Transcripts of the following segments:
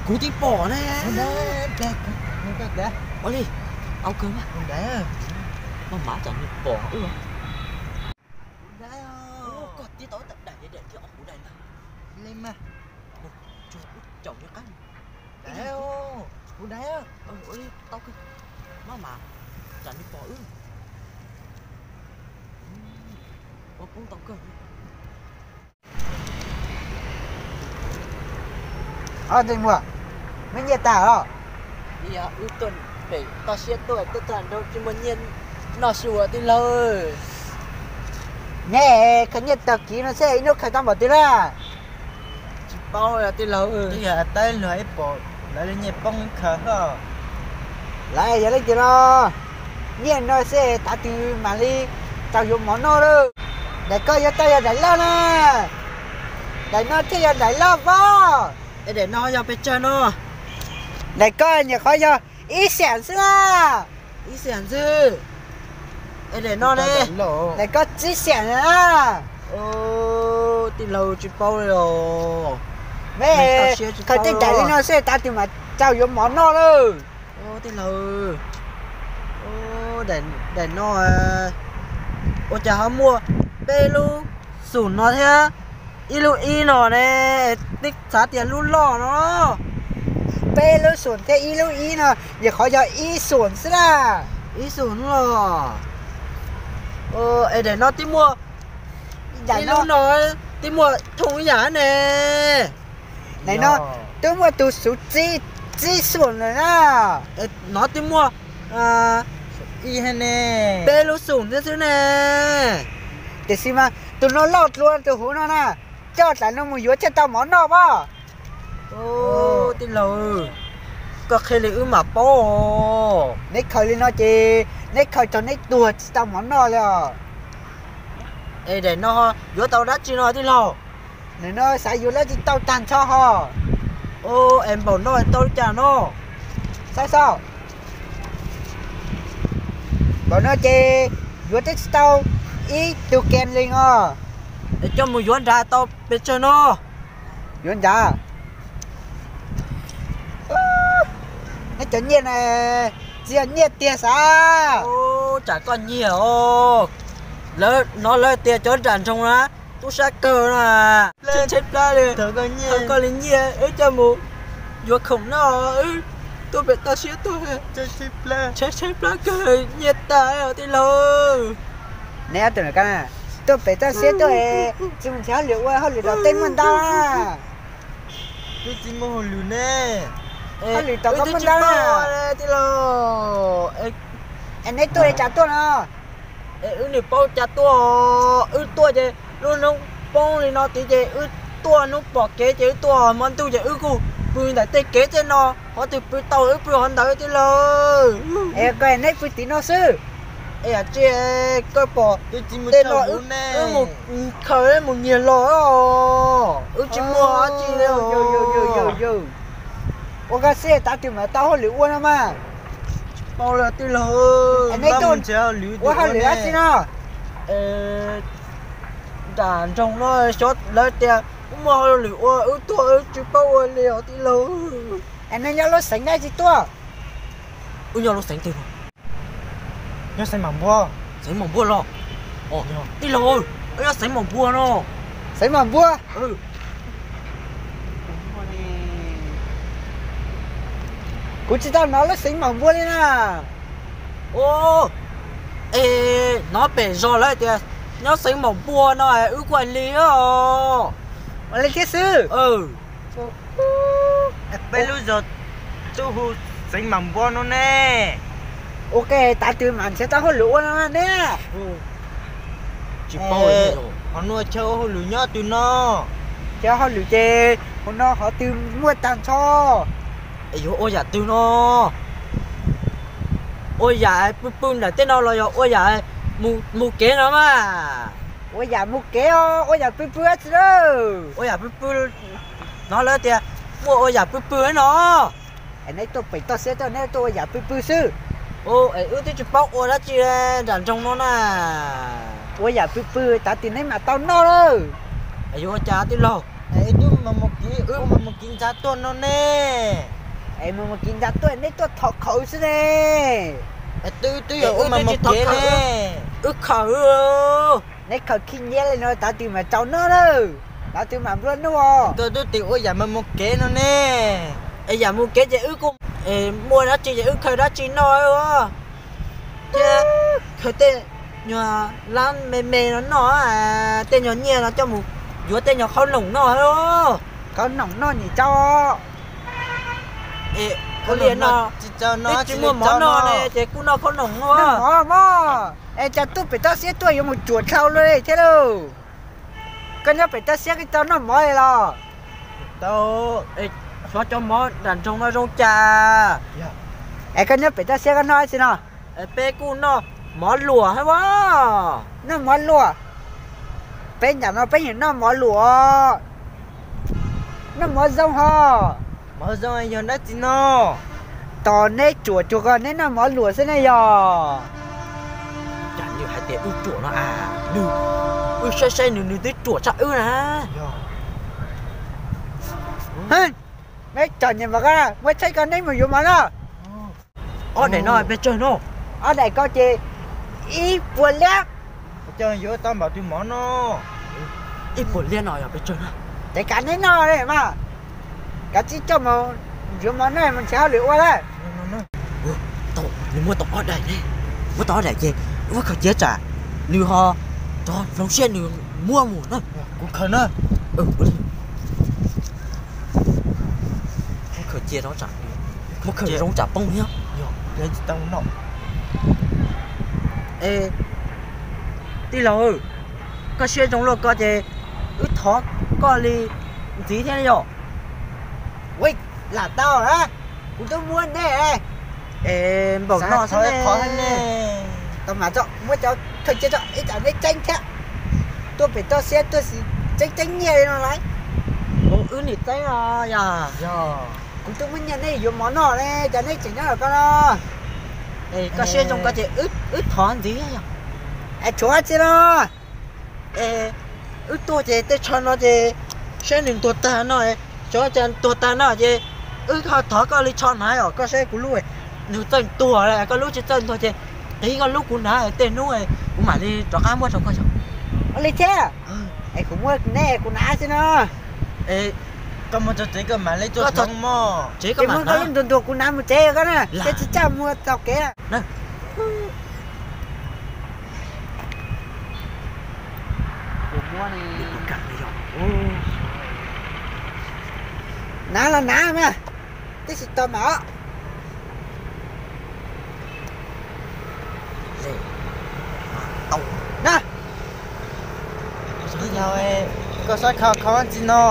Kuv twb pom ne. Ua li, au kawg mas. Maj mam tsam nws pom wb. Koj tib tau tab daim daim thiab ob kuv daim ntag. Li mas, tsuag ub caum nyob qab. Kuv daim, ua li tau kawg. Maj mam tsam nws pom wb. Ua poob tau kawg. Ob tug muam, muaj nyiaj tag os? Wb tuaj pem toj siab tuaj, tuaj txog nraud tsis muaj nyiaj noj su tij laug. Neb khaws nyiaj tag kiv no xwb ib hnub khaws tau npaum twg na? Tsis paub tij laug. Twb yog tab luag ib pom lawv li nyiaj poob khaws hos. Lawv yog leej twg no? Nyiaj no xwb tav twg mam li tau yuav mov noj lawm. Daim koj yuav tau yog daim loj na. Daim no thiaj yog daim loj pob. Es daim no yog pes tsawg no? Daim koj nyuam qhuav yog ib xees xwb na. Ib xees xwb. Es daim no ne? Daim koj tsib xees na. Tij laug tsis paub li os. Khaws tej daim li no xwb tav twg mam tau yuav mov noj lawm. Tij laug, daim no ua cas ho muaj peb lub xum no thiab ib lub ib no ne? Twb xav tias lub loj no. Peb lub xum thiab ib lub ib no, nyuam qhuav yog ib xum xwb na. Ib xum los? Es daim no twb muaj, ib lub no twb muaj thooj ib yam ne. Daim no twb muaj tus xuv tsib xum lawm na. No twb muaj peb lub xum thiab xwb ne. Tiam sis mas tus no loj dlua tus huv no na, coj daim no mus yuav thiaj tau mov noj pob. Tij laug, koj qhia li wb mam paub. Neb khaws li no ces neb khaws txog neb tuag tsis tau mov noj li os. Es daim no yuav tau dab tsi no tij laug? Nim no xav yuav dab tsi tau tag nrho ho. Es npaum no tau li cas no? Saib saib, npaum no ces yuav twb tsis tau ib tug kem li os. Es coj mus yuav nrad tau pes tsawg no? Yuav nrad, neb cov nyiaj na, tsis yog nyiaj tiag sav. Tsam koj nyiag os. Lawv no lawv tias cov nram nroog na, tub sab kawg na. Tshaib tshaib plab li, koj li nyiag wb coj mus yuav khoom noj, wb tuaj pem toj siab tuaj, tshaib tshaib plab kawg nyiag tag tij laug. Neb ob tug tuaj pem toj siab tuaj, tsis mus nrhiav hauj lwm ua hauj lwm los tej muaj ntau. Twb tsis muaj hauj lwm ne. Hauj lwm tom koj muaj ntau tij laug. Es neb tuaj li cas tuaj no? Es wb nim paub cas tuaj, wb tuaj ces lub hnub poob li no tid ces wb tuaj, hnub pom kev ces wb tuaj, hmo ntuj ces wb kuj pw ntawm tej kev tej no, qhov twg pw tau wb pw qhov ntawd tij laug. Es koj neb pw tim no xwb. Es yam tsi koj pom tej no wb mus khaws mus nyiag los, wb tsis muaj dab tsi li. Ua koj xwb tav twg mam tau hauj lwm ua no mas. Tsis paub li tij laug. Neb tuaj ua hauj lwm dab tsi no? Nram nroog no xyov lawv tias wb muaj hauj lwm ua, wb tuaj wb tsis paub ua li os tij laug. Es neb nyob lub xeev dab tsi tuaj? Wb nyob lub xeev twg? Nyob xeev Mam Npua. Xeev Mam Npua los? Tij laug, wb nyob xeev Mam Npua no. Xeev Mam Npua? Kuv tsis tau hnov lub xeev Mam Npua li na. Es hnov pem zos lawv tias nyob xeev Mam Npua no, wb kuj ua li os. Ua li thiab xwb. Peb lub zos twb hu xeev Mam Npua no ne. Ua ke, tav twg mam nrhiav tau hauj lwm ua no ne. Tsis paub, qhov no chaw ua hauj lwm nyob twg no? Chaw ua hauj lwm ces hauv no qhov twg muaj tag nrho. Es yuav ua yam twg no? Ua yam pw pw nram tej no los yog ua yam mus kev no mas? Ua yam mus kev os, ua yam pw pw dab tsi lawm? Ua yam pw pw, hnov lawv tias muaj ua yam pw pw no. Es neb tuaj pem toj siab tuaj, neb tuaj ua yam pw pw xwb. Es wb twb tsis paub ua dab tsi nram nroog no na. Ua yam pw pw tav twg neb mam tau noj lawm. Es yuav ua cas tij laug? Es twb mus mus kiv, wb mus mus kiv ntxa tuaj no ne. Es mus mus kiv ntxa tuaj, neb tuaj thov khawv xwb ne. Es twb twb yog wb mus mus kiv ne. Wb khawv, neb khawv khib nyiab li no, tav twg mam tsaus noj na, tav twg mam nplua nuj. Koj twb tias ua yam mus mus kev no ne. Es yam mus kev ces wb kuj muaj dab tsi ces wb khaws dab tsi noj thiab. Khaws tej nyuag lab me me no noj, tej nyuag nyiaj no coj mus yuav tej nyuag qhob noom noj. Qhob noom noj nim tsaus. Ua li no, twb tsis muaj mov noj ne ces kuj noj qhob noom noj. Mov mog, es cas tuaj pem toj siab tuaj yuav mus tsuam dlhau luaj li thiab lauj? Koj nyob pem toj siab koj tau noj mov li los? Tau, xyov cov mov nram nroog no zoo cas. Es koj nyob pem toj siab koj noj dab tsi no? Peb kuj noj mov luam thiab as. Noj mov luam? Peb nram no peb yeej noj mov luam, noj mov zoo ho. Mov zoo yog dab tsi no? Tos neb tsuam cuag ko neb noj mov luam xwb ne yog. Cas nws hais tias wb ruam no a, nws, wb saib saib nws, nws twb ruam tshaj wb na. Neb txom nyem mas koj, muab tsheb ko neb mus yuav mov no. Ob daim no pes tsawg no? Ob daim ko ces ib puas liab. Coj yuav tau npaum twg mov no? Ib puas liab no yog pes tsawg no? Ces kav neb noj li mas, kav tsij coj mus yuav mov noj mus nrhiav hauj lwm ua lawm. Nws muab tau ob daim ne, muab tau ob daim ces muab khaws cia tsam nws ho rov hloov siab nws muab mus na. Kuv khaws na. Muab khaws cia rau tsam, muab khaws zoo tsam poob thiab. Tij laug, koj siab zoo luaj ko ces wb thov koj li ntxiv thiab yom. Lam tau, kuv twb muab nej npaum no xwb ne. Tau mas tso, muab cov khaws cia tso, ib tsam neb txeeb thiab. Tuaj pem toj siab tuaj xis txeeb txeeb nyiaj li no lauj. Wb nim txeeb os yog. Kuv twb muab nyiaj nej yuav mov noj ne, cas neb tseem nyob los ko no? Koj siab zoo ko ces wb thov ntxiv yog. Es tshuav dab tsi no? Es wb tuaj ces tej tsho no ces saib nws ntuag tag no, xyov cas ntuag tag no ces wb ho thov koj li tsho hnav os, koj saib kuv lub nws txawj ntuag, koj lub tsis txawj ntuag ces qiv koj lub kuv hnav, tej hnub kuv mam li rov qab muab rau koj yom. Ua li thiab. Es kuv muab neb kuv hnav xwb no. Koj muab tso tsev koj mam li tuaj hloov mog. Ces muab koj lub ntuag ntuag kuv hnav mus tsev koj na, ces tsis txaj muag txoj kev. Hnav los hnav mas, tib si tau mas os. Koj sab khau khau dab tsi no?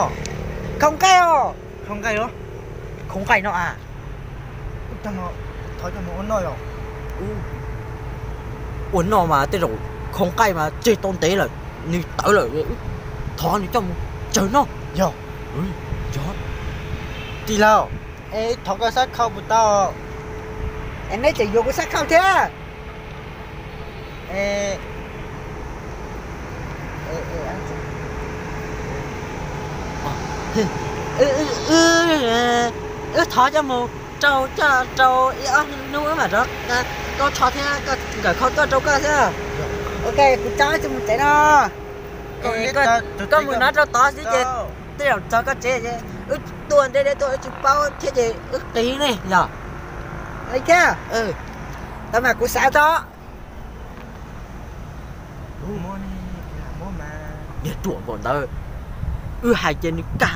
Khau nqaij os. Khau nqaij los? Khau nqaij no a. Ua noj mas tej zaum khau nqaij mas tseg tau ntev lawm, nws tawv lawm, thov nws coj mus tsawg noj. Yog, yog. Tij laug, es thov koj sab khau puas tau? Es neb tseem yuav kuv sab khau thiab? Wb thov coj mus rau coj rau ib ob hnub mam rov, koj tsho thiab koj nkawm khau tuaj rau koj thiab. Ok, kuv tso wb tsis mus tsev no. Koj mus nov rau tod xwb ces tej zaum txog koj tsev ces wb tuaj ntev ntev tuaj wb tsis paub thiab ces wb qiv ne yog. Li thiab. Tau mas kuv xav tso. Niag ruam npaum ntawd, wb hais ces nws kag.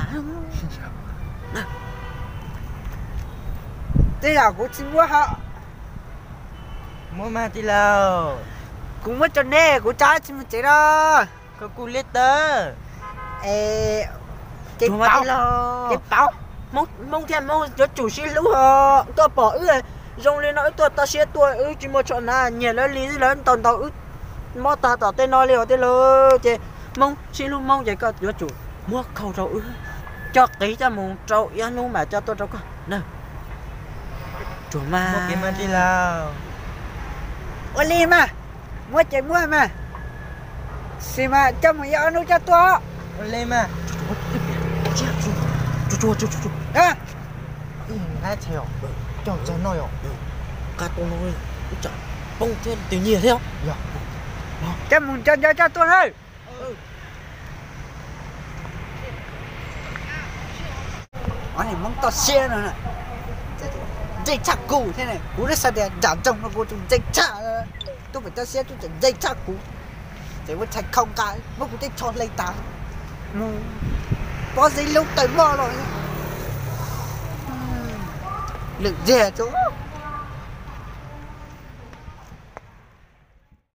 Tej zaum kuv tsis muab ho. Muab mas tij laug. Kuv muab rau neb, kuv tso wb tsis mus tsev no. Koj kuj liab tawb. Ces pauv, ces pauv. Hmoob thiab Hmoob yuav tsum sib hlub os. Koj pom wb zoo li no wb tuaj toj siab tuaj wb tsis muaj tsho hnav, nyiag lawv li lawv ntaus ntaus wb mob tag tom tej no li os tij laug. Ces Hmoob sib hlub Hmoob ces koj yuav tsum muab khau rau wb, coj qiv coj mus rau ib hnub mam coj tuaj rau koj na. Ruam mas. Ua li mas, muab ces muab mas, sis mas coj mus ib ob hnub coj tuaj. Ua li mas. Tsuag tsuag tsuag tsuag. Ib hais tshais os, coj tshais no yom. Nqa tus no ib tsam poob thiab twg nyiag thiab. Coj mus nco nco coj tuaj na. Ob niag Hmoob toj siab no ntse tshaj kuv thiab ne, kuv twb xav tias nram nroog no kuv tus ntse tshaj, tub pem toj siab tub tseem ntse tshaj kuv. Ces muab tshais khau nqa, muab kuv tej tsho hle tas, mus pob zeb lub taw moj los. Lwm tiag tso.